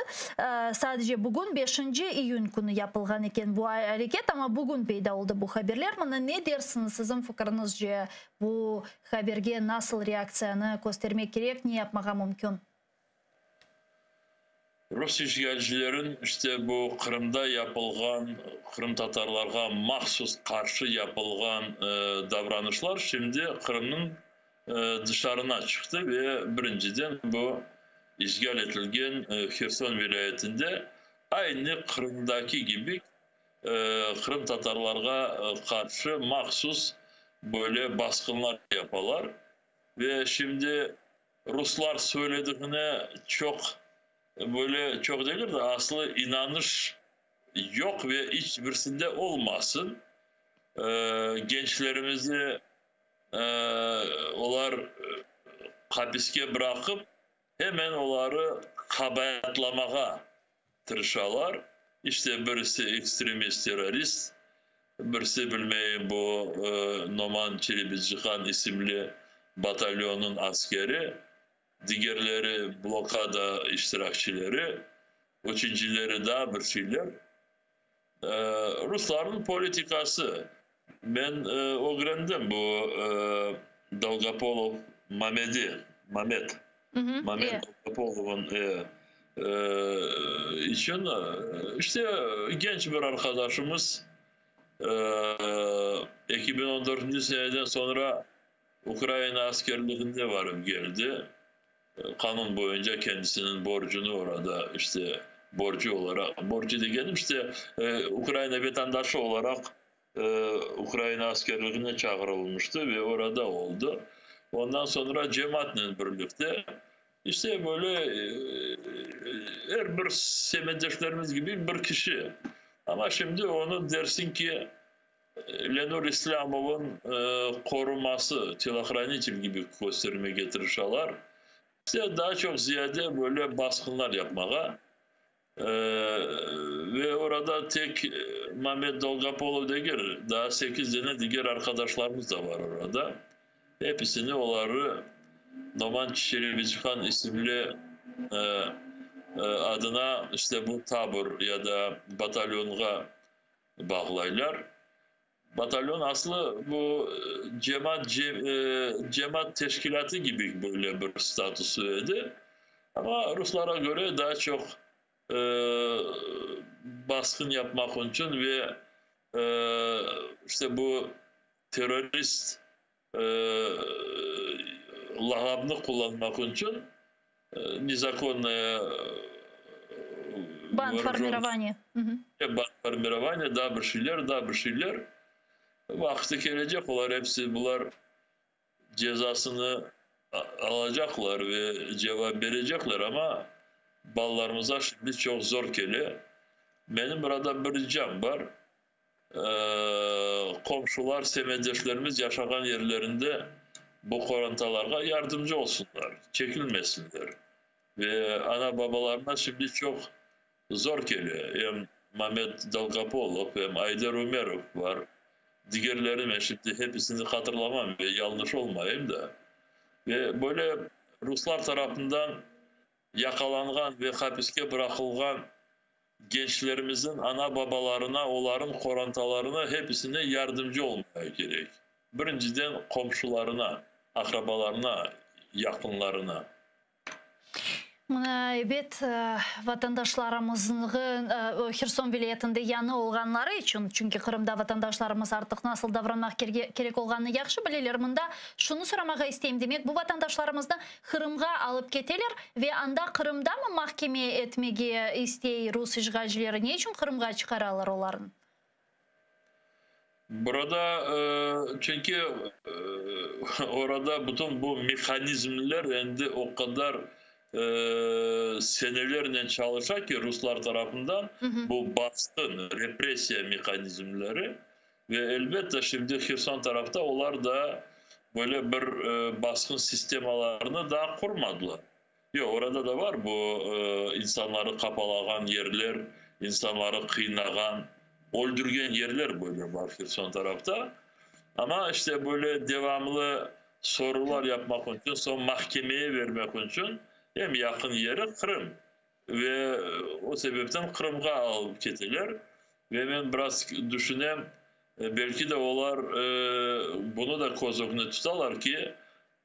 Speaker 1: Sadece bugün, beşinci iyün künü yapılğan eken bu areket, amma bugün peyda oldı bu haberler. Mına ne dersiñiz, siziñ fikiriñizce, bu haberge nasıl reaktsiyanı köstermek kerek, ne yapmağa mümkün?
Speaker 3: Rus işğalcilerin işte bu Qırımda yapılğan, qırımtatarlarğa mahsus qarşı yapılğan davranışlar şimdi Qırımnıñ dışarına çıqtı ve birinciden bu işğal etilgen Herson vilâyetinde aynı Qırımdaki kibi qırımtatarlarğa qarşı mahsus böyle basqınlar yapalar ve şimdi ruslar söylediğine çoq böyle çoq degil de aslı inanış yoq ve iç birisinde olmasın. Gençlerimizi olar hapiske bıraqıp hemen oları qabaatlamağa tırışalar. İşte birisi ekstremist, terrorist, birisi bilmeyim bu Noman Çelebicihan isimli batalyonın askeri, digerleri blokada iştirakçileri, üçüncüleri daa bir şeyler. Ruslarnıñ politikası. Men ögrendim bu Dolgopolov Mamedi, Mamet, Mamet Dolgopolovnıñ içün işte genç bir arqadaşımız 2014 seneden soñra Ukraina askerliginde varıp geldi. Qanun boyunca kendisiniñ borcunı orada işte borcu olaraq, borcu degenim işte Ukraina vatandaşı olaraq Ukraina askerligine çağırılmıştı ve orada oldı. Ondan soñra cemaatnen birlikte işte böyle er bir semetdeşlerimiz kibi bir kişi. Amma şimdi onı dersiñ ki, Lenur İslâmovnıñ qoruması, telohranitel kibi köstermege tırışalar. İşte daa çoq ziyade böyle basqınlar yapmağa. Ve orada tek Mamet Dolgopolov degil, daa sekiz dane diger arqadaşlarımız da bar orada. Episini oları Noman Çelebicihan isimli adına işte bu tabur ya da batalyonğa bağlaylar. Batalyon aslı bu cemaat cemaat teşkilâtı kibi böyle bir statusı edi. Amma ruslara köre daa çoq basqın yapmaq içün ve işte bu terrorist lağabını qullanmaq içün nezakonnaya
Speaker 1: Бандформирование.
Speaker 3: Бандформирование, daa bir şeyler, daa bir şeyler. Vaqtı kelecek, olar episi bular cezasını alacaqlar ve cevap berecekler, amma balalarımızğa şimdi çoq zor kele. Menim burada bir ricam bar. Qomşular, semetdeşlerimiz yaşağan yerlerinde bu qorantalarğa yardımcı olsunlar, çekilmesinler. Ve ana-babalarına şimdi çoq zor kele. Em Mamet Dolgopolov, em Ayder Umerov bar. Digerleri men şimdi hepisini hatırlamam ve yanlış olmayayım da. Ve böyle ruslar tarafından yaqalanğan ve hapiske bıraqılğan gençlerimizniñ ana-babalarına, olarıñ qorantalarına hepisine yardımcı olmaya kerek. Birinciden qomşularına, aqrabalarına, yaqınlarına.
Speaker 1: Mına, ebet, vatandaşlarımıznıñ Herson vilâyetinde yañı olğanları içün, çünki Qırımda vatandaşlarımız artıq nasıl davranmaq kerek olğanını yahşı bileler, mında şunı soramağa isteyim, demek, bu vatandaşlarımıznı Qırımğa alıp keteler ve anda Qırımdamı mahkeme etmege istey rus işğalcileri, ne içün Qırımğa çıqaralar olarnı?
Speaker 3: Burada, çünki orada bütün bu mehanizmler endi o qadar senelernen çalışa ki, ruslar tarafından bu basqın, repressiya mehanizmleri ve elbette şimdi Herson tarafta olar da böyle bir basqın sistemalarını daa qurmadılar. Yoq, orada da var bu insanları qapalağan yerler, insanları qıynağan, öldürgen yerler böyle bar Herson tarafta. Amma işte böyle devamlı sorular yapmaq içün, soñ mahkemeye vermek içün eñ yaqın yeri Qırım. Ve o sebepten Qırımğa alıp keteler. Ve men biraz düşünem, belki de olar bunı da köz ögüne tutalar ki,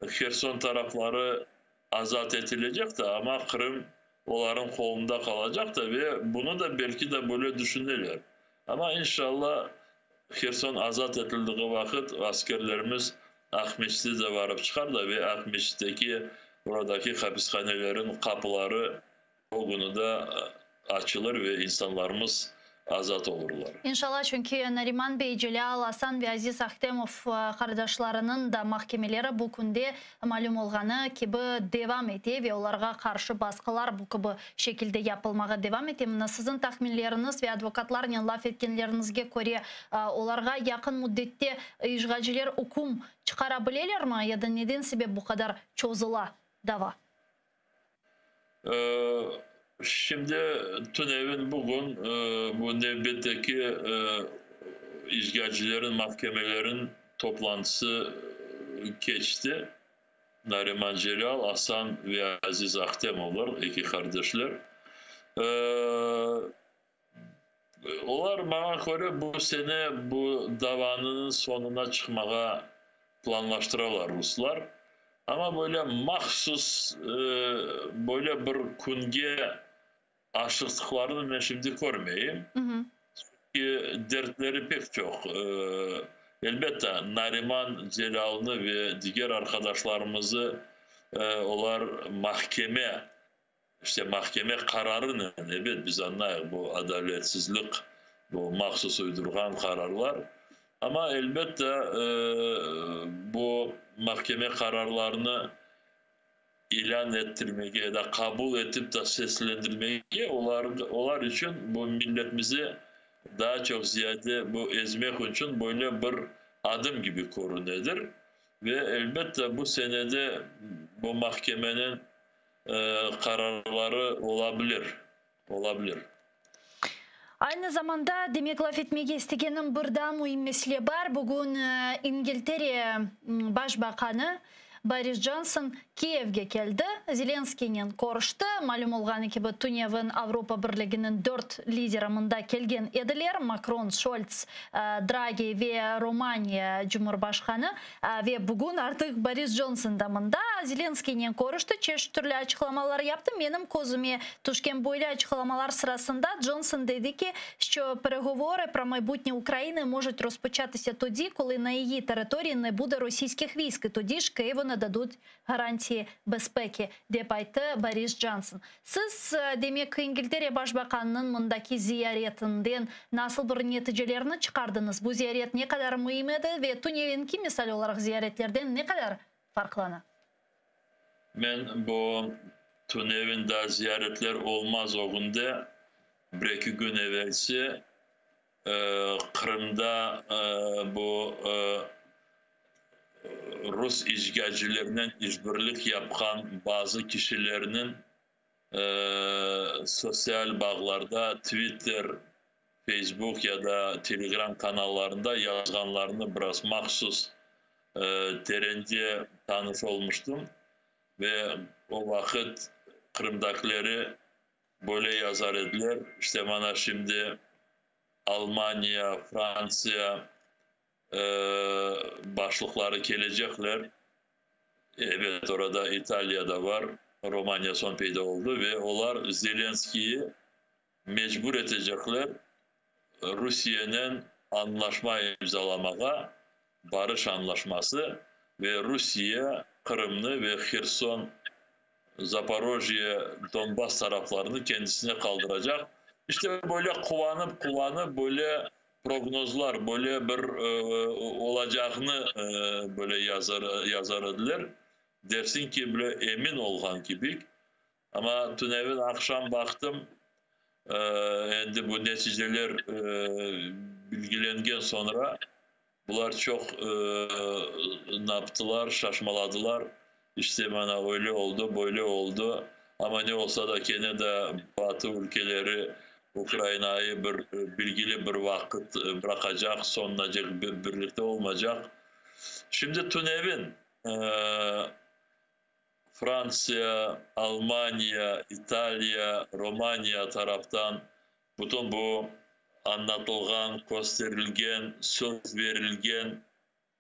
Speaker 3: Herson tarafları azat etilecek de, amma Qırım olarnıñ qolunda qalacaq da ve bunı da belki de böyle düşüneler. Amma inşallah Herson azat etildiği vaqıt askerlerimiz Aqmescide de varıp çıqar da ve Aqmescitteki oradaki hapishanelerin qapıları o künü de açılır ve insanlarımız azat olurlar.
Speaker 1: İnşallah, çünki Nariman bey, Celâl, Asan ve Aziz Ahtemov qardaşlarınıñ da mahkemeleri bu künde, malüm olğanı kibi, devam ete ve olarğa qarşı basqılar bu kibi şekilde yapılmağa devam ete. Mına siziñ tahminleriñiz ve advokatlarnen laf etkenleriñizge köre, olarğa yaqın müddette işğalciler üküm çıqara bilelermi ya da neden sebep bu qadar çozula dava?
Speaker 3: Şimdi tünevin, bugün bu nevbetteki işğalcilerin mahkemelerin toplantısı keçti. Nariman Celâl, Asan ve Aziz Ahtemovlar, eki qardeşler. Olar, maña köre, bu sene bu davanıñ soñuna çıqmağa planlaştıralar ruslar. Amma böyle mahsus böyle bir künge aşıqtıqlarını men şimdi körmeyim. Çünki dertleri pek çoq. Elbette, Nariman Celâlnı ve diger arqadaşlarımızı olar mahkeme İşte mahkeme qararınen, ebet, biz añlayıq, bu adaletsizlik, bu mahsus uydurğan qararlar, amma, elbette, bu mahkeme qararlarını ilân ettirmege ya da qabul etip da seslendirmege olar, olar içün bu milletimizi daa çoq ziyade bu ezmek içün böyle bir adım kibi körünedir. Ve, elbette, bu senede bu mahkemeniñ qararları ola bilir, ola bilir.
Speaker 1: Aynı zamanda, demek, laf etmege istegenim bir daa müim mesele bar. Bugün İngiltere baş baqanı Boris Johnson Kiyevge keldi, Zelenskiynen körüşti. Malüm olğanı kibi, tünevin Avropa Birliginiñ dört lideri mında kelgen ediler, Makron, Şolts, Dragi ve Romaniya cumhurbaşqanı. Ve bugün artıq Boris Johnson da mında, Zelenskiynen körüşti, çeşit türlü açıqlamalar yaptı. Menim közüme tüşken böyle açıqlamalar sırasında Johnson dedi ki, şço peregovorı pro maybutne Ukrainı možut rozpoçatısâ todi, kolı na iyi territoriyi ne bude rosiyskih viysk, i todi ж Kıyıvu nadadut garantiyi bezpeki, dep ayttı Boris Johnson. Siz, demek, İngiltere baş baqanınıñ mındaki ziyaretinden nasıl bir neticelerni çıqardıñız? Bu ziyaret ne qadar müim edi ve tünevinki misal olaraq ziyaretlerden ne qadar farqlana?
Speaker 3: Men bu tünevin daa ziyaretler olmaz ögünde, bir-eki kün evelsi Qırımda bu rus işğalcilerinen işbirlik yapqan bazı kişilerniñ sotsial bağlarda, Twitter, Facebook ya da Telegram kanallarında yazğanlarını biraz mahsus terence. tanış olmuştım ve o vaqıt Qırımdakileri böyle yazar ediler, işte mana şimdi Almaniya, Fransiya başlıqları kelecekler, evet, orada İtaliya da var, Romaniya soñ peyda oldı ve olar Zelenskiy'i mecbur etecekler Rusiyenen añlaşma imzalamağa, barış añlaşması ve Rusiye Qırımnı ve Herson, Zaporojye, Donbass taraflarını kendisine qaldıracaq. İşte böyle quvanıp-quvanıp böyle prognozlar, böyle bir olacağını böyle yazar, yazar ediler. Dersiñ ki, böyle emin olğan kibik. Amma tünevin aqşam baqtım, endi bu neticeler bilgilengen soñra, bular çoq naptılar, şaşmaladılar, işte mana öyle oldı, böyle oldı, amma ne olsa da kene de Batı ülkeleri Ukrainayı bir bilgili bir vaqıt bıraqacaq, soñunacek birlikte olmaycaq. Şimdi tünevin Fransiya, Almaniya, İtaliya, Romaniya taraftan bütün bu añlatılğan, kösterilgen, söz berilgen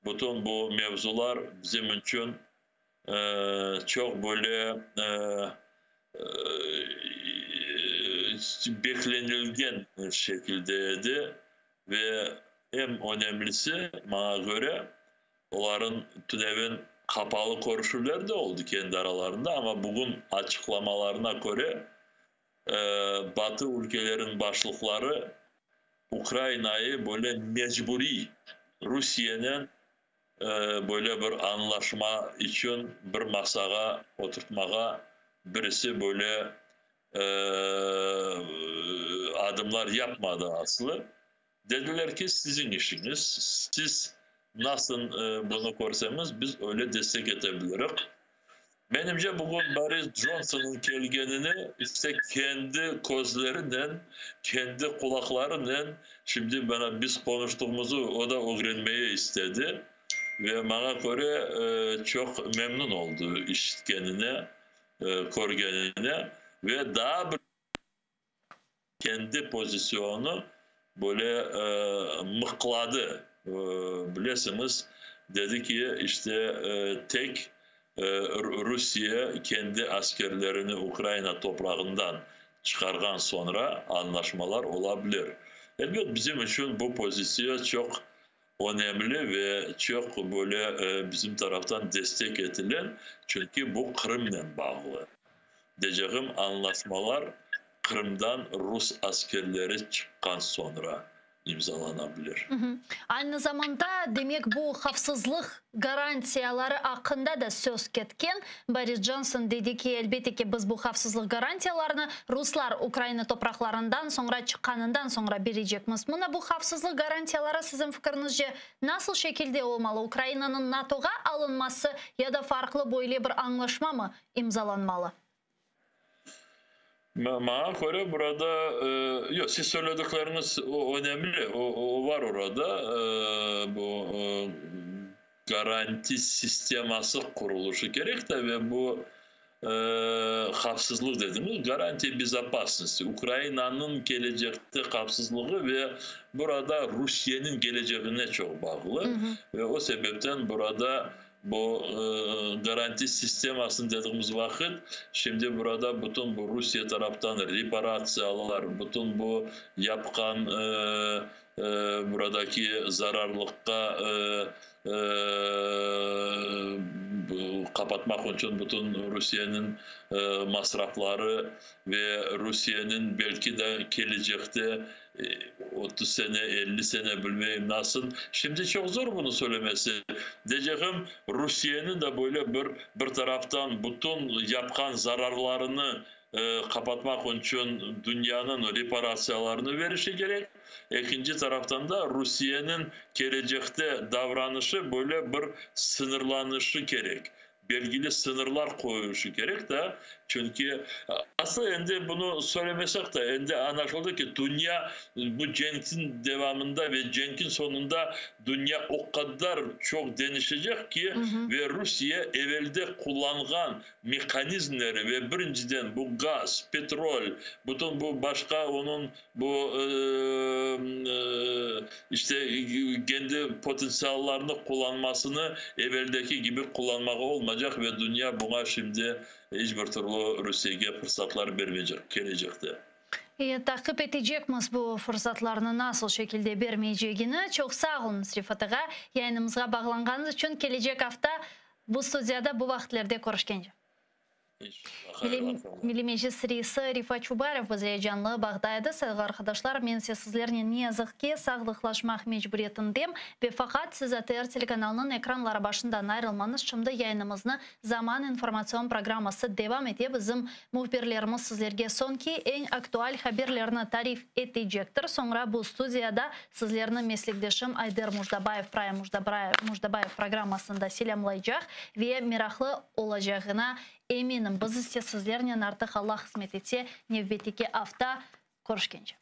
Speaker 3: bütün bu mevzular bizim içün çoq böyle beklenilgen şekilde edi ve eñ önemlisi, maña köre, olarnıñ tünevin qapalı körüşüvler de oldı kendi aralarında, amma bugün açıqlamalarına köre, Batı ülkeleriniñ başlıqları Ukrainayı böyle mecburiy Rusiyenen böyle bir añlaşma içün bir masağa oturtmağa birisi böyle adımlar yapmadı aslı. Dediler ki, siziñ işiñiz, siz nasıl bunı körseñiz, biz öyle destek ete bilirik. Menimce, bugün Boris Johnsonnıñ kelgenini işte kendi közlerinen, kendi qulaqlarınen şimdi mana biz qonuştığımızı o da ögrenmeye istedi ve maña köre çoq memnun oldı işitkenine, körgenine ve daa bir kendi pozisyonı böyle mıqladı, bilesiñiz, dedi ki, işte tek Rusiye kendi askerlerini Ukraina toprağından çıqarğan soñra añlaşmalar ola bilir. Elbet, bizim içün bu pozitsiya çoq önemli ve çoq böyle bizim taraftan destek etilen, çünki bu Qırımnen bağlı. Deycegim, añlaşmalar Qırımdan rus askerleri çıqqan soñra imzalana bilir.
Speaker 1: Aynı zamanda, demek, bu havfsızlıq garantiyaları aqqında da söz ketken. Boris Johnson dedi ki, elbette ki, biz bu havfsızlıq garantiyalarını ruslar Ukraina topraqlarından soñra çıqqanından soñra berecekmiz. Mına bu havfsızlıq garantiyaları, siziñ fikiriñizce, nasıl şekilde olmalı? Ukrainanıñ NATOğa alınması ya da farqlı böyle bir añlaşmamı imzalanmalı?
Speaker 3: Maña köre, burada, yoq, siz söyledikleriñiz o önemli, o var orada, bu garanti sisteması qurulışı kerek de ve bu havfsızlıq dediñiz, garantiya bezopasnosti, Ukrainanıñ kelecekte havfsızlığı ve burada Rusiyeniñ kelecegine çoq bağlı ve o sebepten burada bu garanti sistemasını dediğimiz vaqıt, şimdi burada bütün bu Rusiye taraftan reparatsiyalar, bütün bu yapqan buradaki zararlıqqa qapatmaq içün bütün Rusiyeniñ masrafları ve Rusiyeniñ belki de kelecekte 30 sene, 50 sene bilmeyim nasıl. Şimdi çoq zor bunı söylemesi. Deycegim, Rusiyeniñ de böyle bir taraftan bütün yapqan zararlarını qapatmaq içün dünyanıñ reparatsiyalarını verişi kerek. Ekinci taraftan da Rusiyeniñ kelecekte davranışı böyle bir sıñırlanışı kerek. Belgili sıñırlar qoyulışı kerek da, çünki aslı endi bunı söylemesek de, endi añlaşıldı ki, dünya bu cenkniñ devamında ve cenkniñ soñunda dünya o qadar çoq deñişecek ki, ve Rusiye evelde qullanğan mehanizmleri ve birinciden bu gaz, petrol, bütün bu başqa onıñ bu işte kendi potentsiallarını qullanmasını eveldeki kibi qullanmağa olmaycaq ve dünya buña şimdi iç bir türlü Rusiyege fırsatlar bermeycek kelecekte.
Speaker 1: Taqip etecekmiz bu fırsatlarnı nasıl şekilde bermeycegini. Çoq sağ oluñız, Refat ağa, yayınımızğa bağlanğanıñız içün. Kelecek afta bu studiyada bu vaqıtlerde körüşkence. Milliy Meclis reisi Refat Çubarov bizle canlı bağda edi. Sayğılı arqadaşlar, men ise sizlernen ne yazıq ki, sağlıqlaşmaq mecburiyetindem ve faqat siz ATR telekanalınıñ ekranları başından ayrılmañız, şimdi yayınımıznı Zaman informatsion programması devam ete, bizim mühbirlerimiz sizlerge soñki eñ aktual haberlerni tarif etecektir. Soñra bu studiyada sizlerni meslekdeşim Ayder Mujdabayev Prime Mujdabayev programmasında selâmlaycaq ve meraqlı olacağına eminim. Biz ise sizlernen artıq Allah qısmet etse nevbetteki afta körüşkence.